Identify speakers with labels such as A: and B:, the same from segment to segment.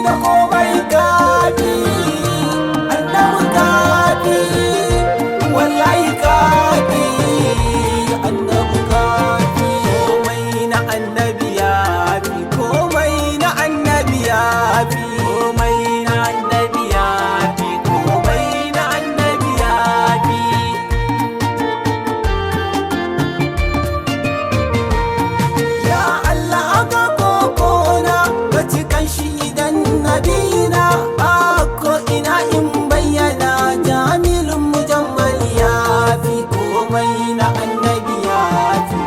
A: Da komai kafi, annabi kafi, wallahi kafi, annabi kafi. Komai na annabi ya fi, komai na annabi ya fi,
B: Komai na annabi ya fi, komai na annabi ya fi.
A: Ya Allah, ga kokona, ka cikan shi idan nabina a ko ina in bayyana jamilun mujammal ya fi, komai na annabi ya fi.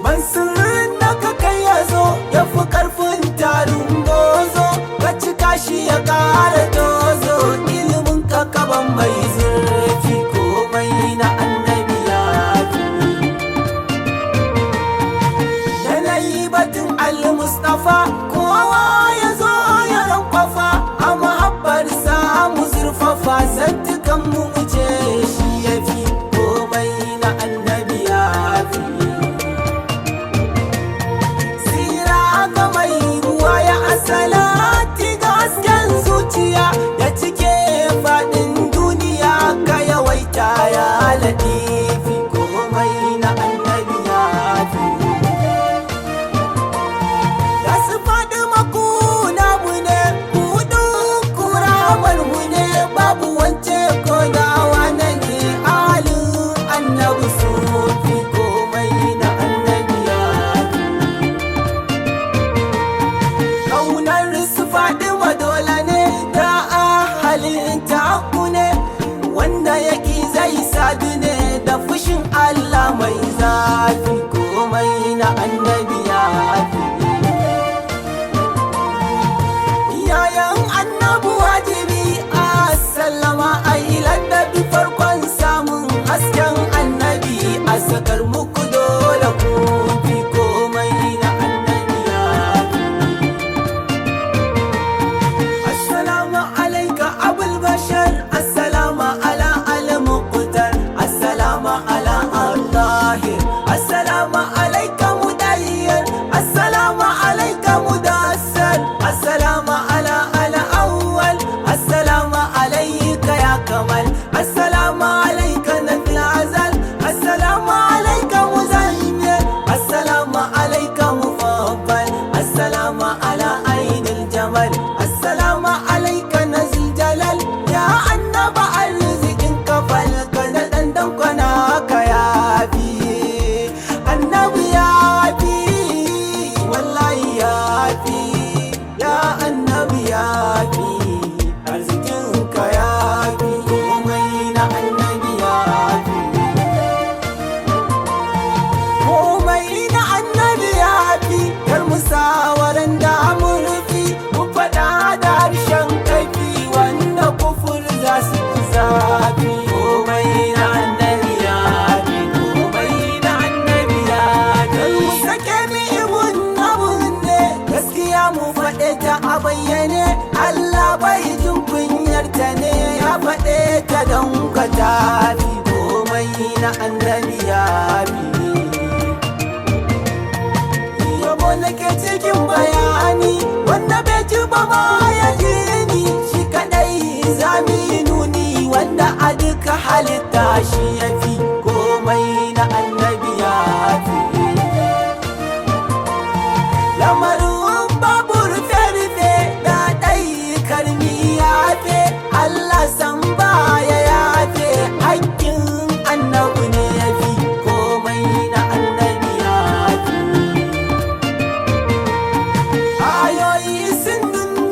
A: Ban sirrin da ka kai ya zo ya fi karfin tarin gozo, ka cika shi ya kara tozo, ilimin ka kaban mai zurfi, komai na annabi ya fi. Yanayi batun al-Mustafa, kowa ya zo ya rankwafa a muhabbar samu zurfafa, zantukan mu wuce shi ya fi, komai na annabi ya fi. Tsira ga mai ruwa ya asalati ga hasken zuciya ya cike faɗin duniya, ka yawaita ya latifi, komai na annabi ya fi. Da su faɗi makuna mu ne, kudu kuramar mu ne, babu wance ko dawa na ne, alin annabi su fi, komai na annabi ya fi. Kaunar su faɗi dole ne, da ahalin taku ne, wanda yaki zai sadu ne da fushin Allah mai zafi, komai na annabi ya fi. Yayan annabu wajibi a sallama a yi ladabi, farkon samun hasken annabi a sakar muku dole ku fi, komai na annabi ya fi. Assalamu alaika abul bashar, assalamu ala al muqtar, assalamu ala al-tahir, assalamu alaika mudayyir, assalamu alaika mudassar, assalamu ala al awwal, assalamu alaika ya kamal, assalamu alaika nafi azal, assalamu alaika muzammil, assalamu alaika mufaddal, assalamu ala ainil jamal, assalamu alaika nazil jalal. Ya annaba, arzikin kafal ka na dan dankwana ka yafi, annabi yafi, wallahi yafi, ya annabi yafi, arzikin ka yafi, komai na annabi yafi, komai na annabi ya fi. Kar musawaran da murfi, mu faɗa da harshen kaifi, wanda kufur za su ci zafi,
B: Komai na annabi ya fi, komai na annabi ya
A: Kar mu
B: fi.
A: sake mi ibun abun ne, gaskiya mu faɗe ta a bayyane, Allah bai jin kunyar ta ne, ya faɗe ta don ka tafi, komai na annabi ya fi. Yabo nake cikin bayani, wanda bai ji ba ma ya ji ni, shi kadai zami nuni, wanda a duka halitta shi ya fi, komai na annabi ya fi. Lamarin babu rufe-rufe da ɗai karmi ya fe, Allah san baya ya fe, hakkin annabi ne ya fi, komai na annabi ya fi. Ayoyi sun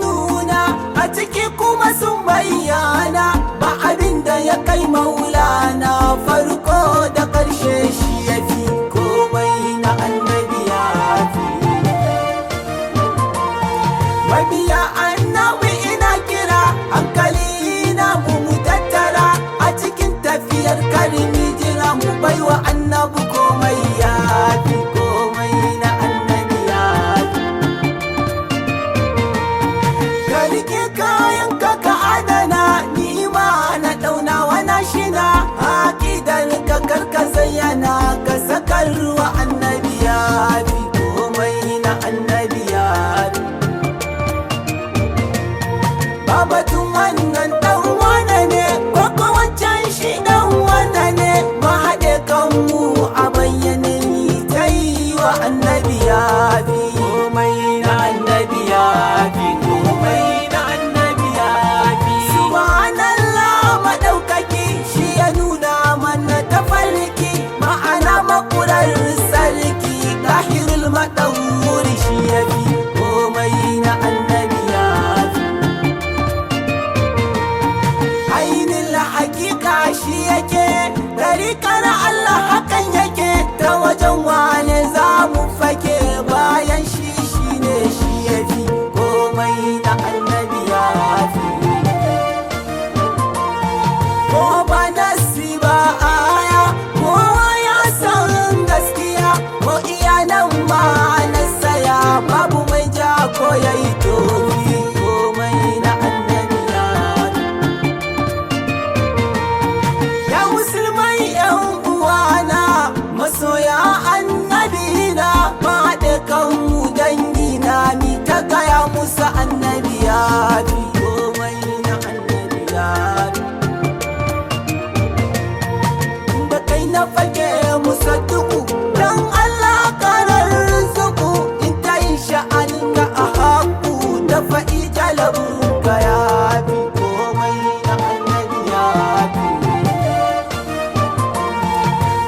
A: nuna a ciki kuma sun bayyana, ba abin da ya kai maulana. ɗauri shi ya fi, komai na annabi ya fi. Ainihin hakika shi yake, ɗarikar Allah hakan yake, ta wajen wane za mu fake bayan shi shi ne shi ya fi, komai na annabi ya fi. Ko ba nasi ba aya, kowa ya san gaskiya, ko iya nan ma na saya, babu mai ja ko yayi tofi, komai na annabi ya fi. Ya musulmai yan uwana, masoya annabina, mahaɗe kanmu dangina, mi ta gaya musu annabi ya fi, komai na annabi ya fi. Da kai na fage musadduku, dan Allah karar zuku, in ta yin sha'aninka a haku, da fa'i jalabu ka ya fi, komai na annabi ya fi.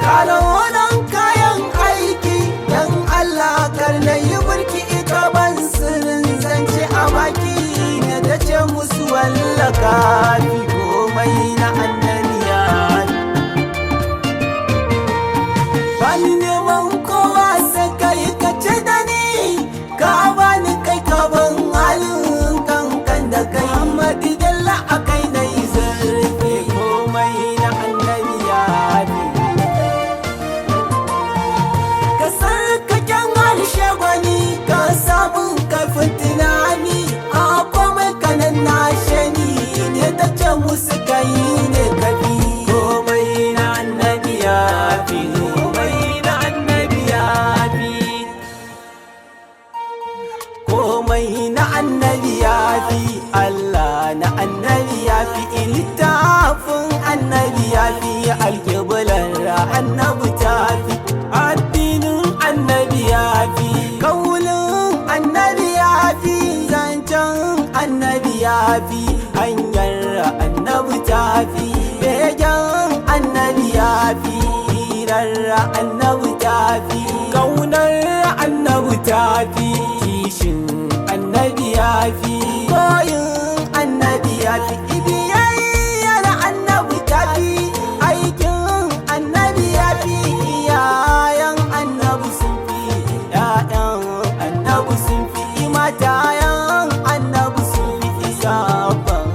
A: Kalawonan kayan aiki, dan Allah kar na yi burki, ita ban sirrin zance a baki, na ta ce musu wallaka fi, komai na annabi ya fi. Bani neman kowa sai kai ka ce da ni, ka bani kai ka ban halin kankan da kai. Muhammadu Dalla a kai na yi zurfi, komai na annabi ya fi. Ka sarkaken harshe gwani, ka samun kaifin tunani, a komai kanan na shani ne ta ce musu kai ne kafi,
B: Komai na annabi ya fi, komai na annabi ya fi.
A: Komai na annabi ya fi, Allah na annabi ya fi, littafin annabi ya fi, alƙiblar annabi ta fi,
B: Addinin annabi ya fi,
A: kaulin annabi ya fi, zancen annabi ya fi, hanyar annabi ta fi, begen annabi ya fi, hirar annabi ta fi,
B: kaunar annabi ta fi, kishin annabi ya fi,
A: koyin annabi ya fi, ibiyayyar annabi ta fi, aikin annabi ya fi, iyayen annabi sun fi, ‘ya'yan annabi sun fi, matayen annabi sun fi, sabon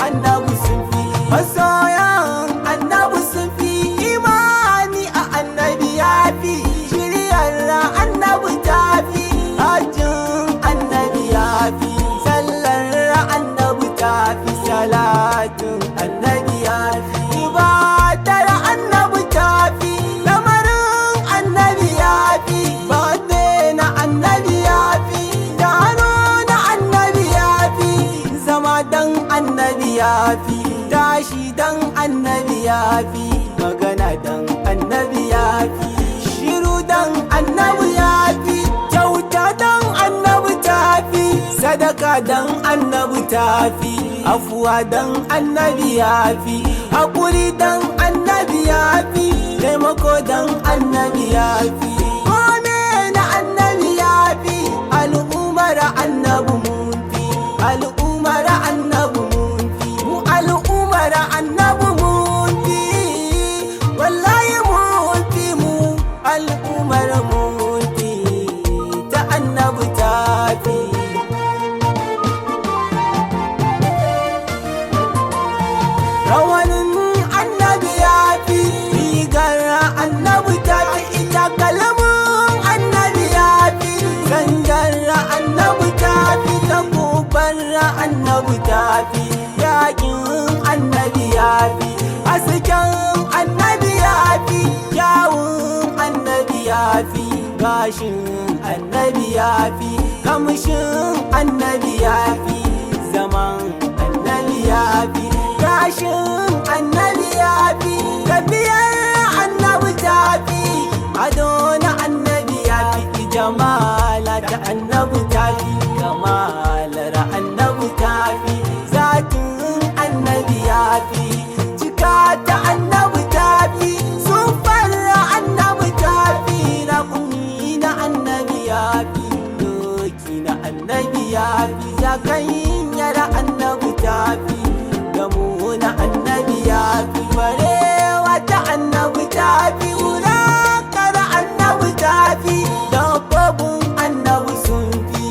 A: annabi sun fi, masoyan annabi sun fi, imani a annabi ya fi, shiryar annabi ta fi, hajjin annabi ya fi, sallar annabi ta fi, salatin annabi ya fi, ibadar annabi ta fi, lamarin annabi ya fi, bade na annabi ya fi, taro na annabi ya fi, zama dan annabi ya fi, tashi dan annabi ya fi, magana dan annabi ya fi, shiru dan annabi ya fi, kyauta dan annabi ta fi, sadaka dan annabi ta fi, afuwa dan annabi ya fi, hakuri dan annabi ya fi, taimako dan annabi ya fi, kome na annabi ya fi, al'ummar annabi mun fi, al'ummar annabi mun fi, mu al'ummar annabi mun fi, wallahi mun fi, mu al'ummar mun fi, ta annabi ta fi. Rawanin annabi ya fi, rigar annabi ta fi, ita kalamin annabi ya fi, sandar annabi ta fi, takubar annabi ta fi, yakin annabi ya fi, hasken annabi ya fi, kyawun annabi ya fi, gashin annabi ya fi, kamshin annabi ya fi, zaman annabi ya fi, gashin annabi ya fi, tafiyar annabi ta fi, ado na annabi ya fi, jamala ta annabi ta fi, kamalar annabi ta fi, zatin annabi ya fi, cika ta annabi ta fi, sufar annabi ta fi, raƙumi na annabi ya Zakanyar annabi tafi, gamu na annabi ya fi, barewa ta annabi tafi, wulakar annabi tafi, dabbobin annabi sun fi,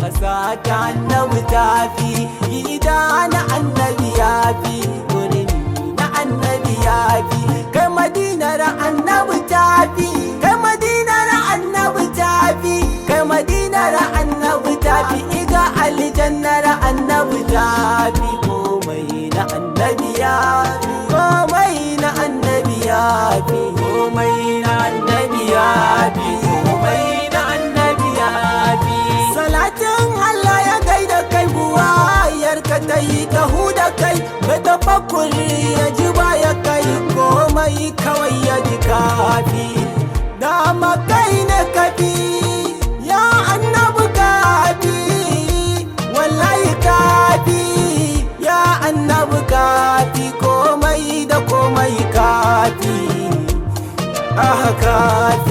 A: ƙasa ta annabi tafi, gida na annabi ya fi, birni na annabi ya fi, kai Madinar annabi tafi, kai Madinar annabi tafi, kai Madinar annabi tafi, iga aljannar annabi tafi. Komai na annabi ya fi, komai na annabi ya fi,
B: Komai na annabi ya fi, komai na annabi ya fi.
A: Salatin Allah ya gaida kai, buwayar ka ta yi ta huda kai, mai tafakkuri ya ji baya kai, komai kawai ya ji kafi. Dama kai ne kafi, ya annabi kafi, wallahi kafi, ya annabi kafi, komai da komai kafi, ah kafi.